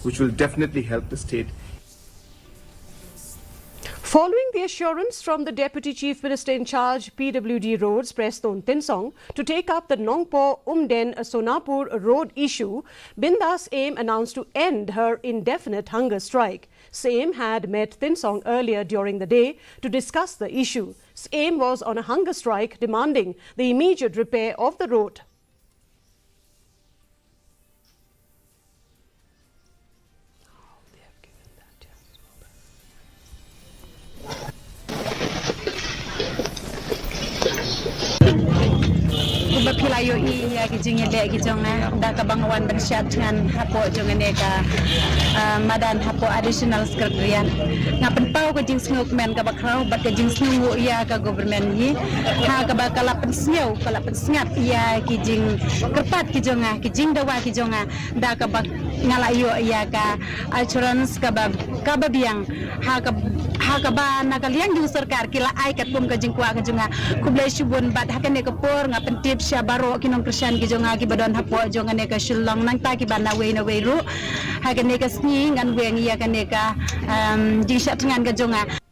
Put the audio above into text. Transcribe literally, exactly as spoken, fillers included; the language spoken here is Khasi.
which will definitely help the state. Following the assurance from the Deputy Chief Minister in charge P W D Roads, Prestone Tynsong, to take up the Nongpoh Umden Sonapur road issue, Binda Syiem announced to end her indefinite hunger strike. Syiem had met Tynsong earlier during the day to discuss the issue. Syiem was on a hunger strike demanding the immediate repair of the road. Kumba phi la ïohi ïa ki jingïaleh ki jong nga, da kaba nga wan ban shad thngan hapoh jong kane ka, ah, madan hapoh Additional Secretariat. Nga pynpaw ka jingsngew kmen kaba khraw bad ka jingsngew nguh ïa ka government hi, ha kaba ka la pynsngew, ka la pynsngap ïa ki jingkyrpad ki jong nga, ki jingdawa ki jong nga, da kaba nga la ïoh ïa ka assurance kaba, kaba biang, ha ka, ha kaba na ka liang jong sorkar ki la ai katkum ka jingkwah ka jong nga. Khublei shibun bad ha kane ka por nga pyntip sha baroh ki nongkyrshan ki jong nga kiba don hapoh jong kane ka Shillong nangta kiba na wei na wei ruh. Ha kane ka sngi ngan weng ïa kane ka, em, jingshad thngan ka jong nga.